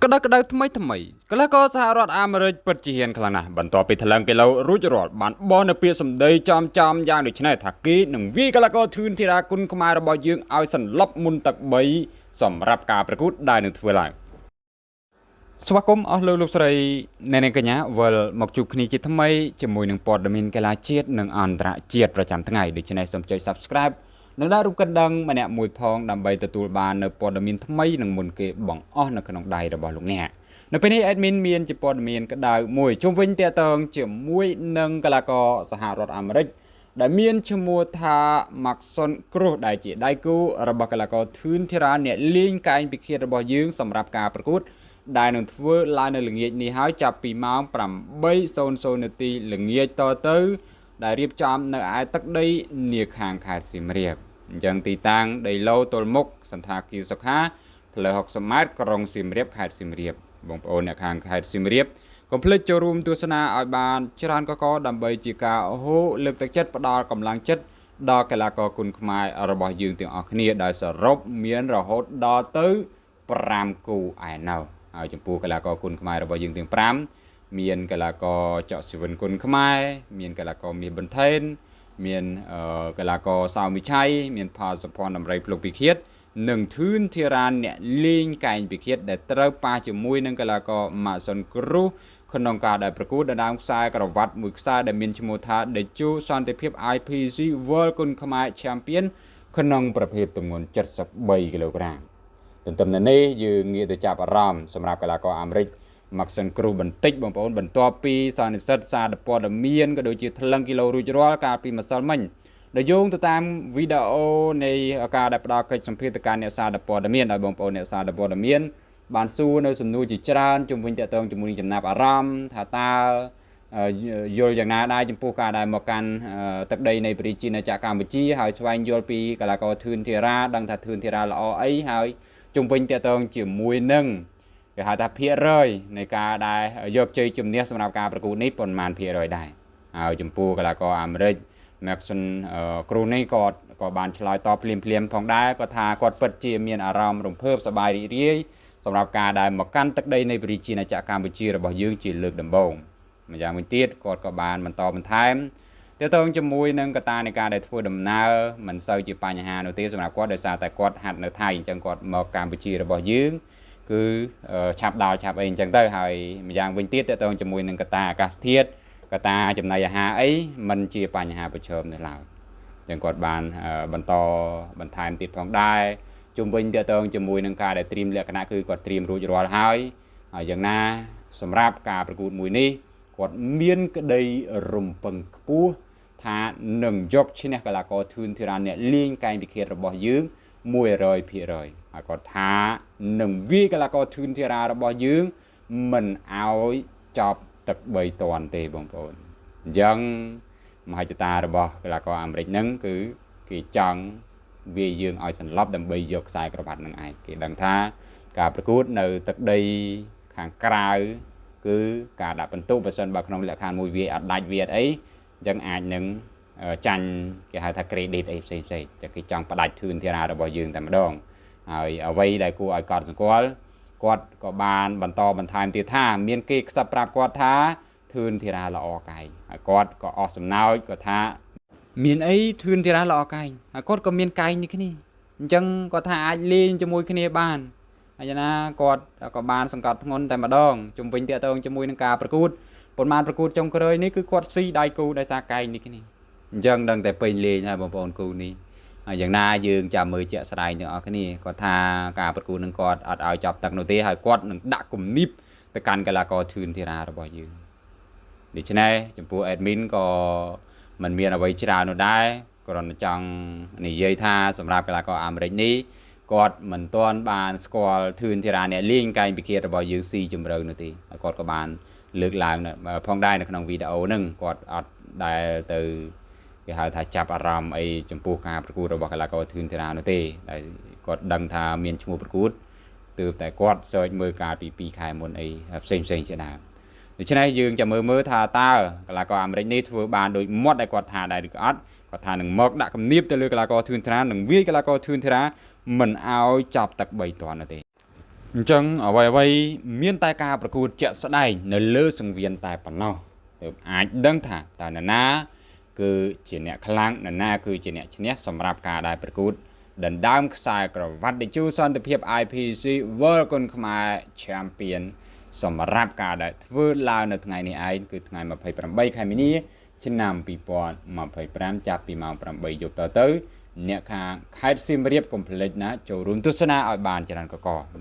ក្តៅក្តៅថ្មីថ្មីកីឡាករសហរដ្ឋអាមេរិកពិតជាហ៊ានខ្លាំងណាស់បន្ទាប់ពីថ្លឹងគីឡូរួចរាល់បានបោះនៅពាក្យសម្ដីចំចំយ៉ាងដូចនេះថាគេនឹងវាយកីឡាករធឿនធីរ៉ាគុណខ្មែររបស់យើងឲ្យសន្លប់មុនទឹក3សម្រាប់ការប្រកួតដែលនឹងធ្វើឡើងស្វាគមន៍អស់លោកលោកស្រីអ្នកនាងកញ្ញាវិលមកជួបគ្នាជាថ្មីជាមួយនឹងព័ត៌មានកីឡាជាតិនិងអន្តរជាតិប្រចាំថ្ងៃដូច្នេះសូមចុច Subscribe និងដាក់រូបកណ្ដឹងម្នាក់មួយផងដើម្បីទទួលបាននៅព័ត៌មានថ្មីនិងមុនគេបង្អស់នៅក្នុងដៃរបស់លោកអ្នកនៅពេលនេះ admin មានជាព័ត៌មានក្តៅមួយជុំវិញតាក់ទងជាមួយនឹងកីឡាករសហរដ្ឋអាមេរិកដែលមានឈ្មោះថា Maxon Cruz ដែលជាដៃគូរបស់កីឡាករធឿនធីរ៉ាអ្នកលេងកែងពិឃាតរបស់យើងសម្រាប់ការប្រកួតដែលនឹងធ្វើឡើងនៅល្ងាចនេះហើយចាប់ពីម៉ោង8:00នាទីល្ងាចតទៅដែលរៀបចំនៅឯទឹកដីនាខាងខេត្តសៀមរាបអញ្ចឹងទីតាំងដីឡូទល់មុខសន្តាគារសុខាផ្លូវ60ម៉ែត្រក្រុងសៀមរាបខេត្តសៀមរាបបងប្អូនអ្នកខាងខេត្តសៀមរាបកុំភ្លេចចូលរួមទស្សនាឲ្យបានច្រើនកកដើម្បីជាការហូលើកទឹកចិត្តផ្ដល់កម្លាំងចិត្តដល់កីឡាករគុណខ្មែររបស់យើងទាំងអស់គ្នាដែលសរុបមានរហូតដល់ទៅ5គូឯណោះហើយចំពោះកីឡាករគុណខ្មែររបស់យើងទាំង5មានកីឡាករចောက်ស៊ីវិនគុណខ្មែរមានកីឡាករមាសបន្ថេនមានកីឡាករសៅមីឆៃមានផលសុភ័ណ្ឌដំរីភ្លុកពិឃាតនិងធឿនធីរ៉ានអ្នកលេងកែងពិឃាតដែលត្រូវប៉ះជាមួយនឹងកីឡាករម៉ាសុនគ្រូសក្នុងការដែលប្រកួតដណ្ដើមខ្សែក្រវ៉ាត់មួយខ្សែដែលមានឈ្មោះថាដេជោសន្តិភាព IPC World គុណខ្មែរ Champion ក្នុងប្រភេទទម្ងន់73គីឡូក្រាមទន្ទឹមនឹងនេះយើងងាកទៅចាប់អារម្មណ៍សម្រាប់កីឡាករអាមេរិក Maxon Cruz បន្តិចបងប្អូនបន្ទាប់ពីសន្និសិទសារព័ត៌មានក៏ដូចជាថ្លឹងគីឡូរួចរាល់កាលពីម្សិលមិញដែលយោងទៅតាមវីដេអូនៃការដែលផ្ដល់កិច្ចសម្ភាសទៅកាន់អ្នកសារព័ត៌មានដោយបងប្អូនអ្នកសារព័ត៌មានបានសួរនៅសំណួរជាច្រើនជុំវិញតាក់ទងជាមួយនឹងចំណាប់អារម្មណ៍ថាតើយល់យ៉ាងណាដែរចំពោះការដែលមកកាន់ទឹកដីនៃប្រជាណាចក្រកម្ពុជាហើយស្វែងយល់ពីកីឡាករធឿនធីរ៉ាដឹងថាធឿនធីរ៉ាល្អអីហើយជុំវិញតាក់ទងជាមួយនឹងគេហៅថាភាគរយនៃការដែលយកជ័យជំនះសម្រាប់ការប្រកួតនេះប៉ុន្មានភាគរយដែរហើយចំពោះកីឡាករអាមេរិក Maxon គ្រូនេះគាត់ក៏បានឆ្លើយតបភ្លាមៗផងដែរគាត់ថាគាត់ពិតជាមានអារម្មណ៍រំភើបសប្បាយរីករាយសម្រាប់ការដែលមកកាន់ទឹកដីនៃប្រជាណាចក្រកម្ពុជារបស់យើងជាលើកដំបូងម្យ៉ាងវិញទៀតគាត់ក៏បានបន្តបន្ថែមទាក់ទងជាមួយនឹងកត្តានៃការដែលធ្វើដំណើរមិនសូវជាបញ្ហានោះទេសម្រាប់គាត់ដោយសារតែគាត់ហាត់នៅថៃអញ្ចឹងគាត់មកកម្ពុជារបស់យើងគឺឆាប់ដល់ឆាប់អីអញ្ចឹងទៅហើយម្យ៉ាងវិញទៀតទាក់ទងជាមួយនឹងកត្តាអាកាសធាតុកត្តាចំណីអាហារអីមិនជាបញ្ហាប្រឈមនេះឡើយអញ្ចឹងគាត់បានបន្តបន្ថែមទៀតផងដែរជុំវិញទាក់ទងជាមួយនឹងការដែលត្រៀមលក្ខណៈគឺគាត់ត្រៀមរួចរាល់ហើយហើយយ៉ាងណាសម្រាប់ការប្រកួតមួយនេះគាត់មានក្តីរំពឹងខ្ពស់ថានឹងយកឈ្នះកីឡាករធឿនធីរ៉ាអ្នកលេងកែងពិឃាតរបស់យើង100%ហើយគាត់ថានឹងវាយកីឡាករធឿនធីរ៉ារបស់យើងមិនឲ្យចប់ទឹក3តាន់ទេបងប្អូនអញ្ចឹងមហិច្ឆតារបស់កីឡាករអាមេរិកហ្នឹងគឺគេចង់វាយយើងឲ្យសន្លប់ដើម្បីយកខ្សែក្រវ៉ាត់នឹងឯងគេដឹងថាការប្រកួតនៅទឹកដីខាងក្រៅគឺការដាក់បន្ទុកបើសិនបើក្នុងលក្ខខណ្ឌមួយវាអត់ដាច់វាអត់អីអញ្ចឹងអាចនឹងចាញ់គេហៅថា credit អីផ្សេងៗចឹងគេចង់ផ្ដាច់ធឿនធីរ៉ារបស់យើងតែម្ដងហើយអ្វីដែលគួរឲ្យកត់សម្គាល់គាត់ក៏បានបន្តបន្ថែមទៀតថាមានគេខ្សឹបប្រាប់គាត់ថាធឿនធីរ៉ាល្អកែងហើយគាត់ក៏អស់សំណោចគាត់ថាមានអីធឿនធីរ៉ាល្អកែងហើយគាត់ក៏មានកែងនេះគ្នាអញ្ចឹងគាត់ថាអាចលេងជាមួយគ្នាបានហើយយ៉ាងណាគាត់ក៏បានសង្កត់ធ្ងន់តែម្ដងជុំវិញតាក់ទងជាមួយនឹងការប្រកួតប៉ុន្មានប្រកួតចុងក្រោយនេះគឺគាត់ស៊ីដៃគូដោយសារកែងនេះគ្នាអញ្ចឹងដឹងតែពេញលេងហើយបងប្អូនគូនេះហើយយ៉ាងណាយើងចាំមើលជាក់ស្ដែងទាំងអស់គ្នាគាត់ថាការប្រកួតនឹងគាត់អត់ឲ្យចាប់ទឹកនោះទេហើយគាត់នឹងដាក់គំនិបទៅកាន់កីឡាករធឿនធីរ៉ារបស់យើងដូច្នេះចំពោះ admin ក៏មិនមានអ្វីច្រើននោះដែរគ្រាន់តែចង់និយាយថាសម្រាប់កីឡាករអាមេរិកនេះគាត់មិនទាន់បានស្គាល់ធឿនធីរ៉ាអ្នកលេងកែងពិឃាតរបស់យើងស៊ីជម្រៅនោះទេហើយគាត់ក៏បានលើកឡើងផងដែរនៅក្នុងវីដេអូហ្នឹងគាត់អត់ដែលទៅគេហៅថាចាប់អារម្មណ៍អីចំពោះការប្រកួតរបស់កីឡាករធឿនធីរ៉ានោះទេដែលគាត់ដឹងថាមានឈ្មោះប្រកួតទើបតែគាត់ search មើលកាលពី2ខែមុនអីផ្សេងៗជាដើមដូច្នេះយើងចាំមើលថាតើកីឡាករអាមេរិកនេះធ្វើបានដូចមាត់ដែលគាត់ថាដែរឬក៏អត់គាត់ថានឹងមកដាក់គំនាបទៅលើកីឡាករធឿនធីរ៉ានឹងវាយកីឡាករធឿនធីរ៉ាមិនឲ្យចាប់ទឹក3តាន់ទេ។ អញ្ចឹងអ្វីអ្វីមានតែការប្រកួតជាក់ស្ដែងនៅលើសង្វៀនតែប៉ុណ្ណោះទើបអាចដឹងថាតើនរណាគឺជាអ្នកខ្លាំងនរណាគឺជាអ្នកឈ្នះសម្រាប់ការដែលប្រកួតដណ្ដើមខ្សែក្រវ៉ាត់តេជោសន្តិភាព IPC World គុនខ្មែរ Champion សម្រាប់ការដែលធ្វើឡើងនៅថ្ងៃនេះឯងគឺថ្ងៃ28ខែមីនាឆ្នាំ2025ចាប់ពីម៉ោង8យប់តទៅអ្នកខាងខេត្តសៀមរាបកុំភ្លេចណាចូលរួមទស្សនាឲ្យបានច្រើនកក។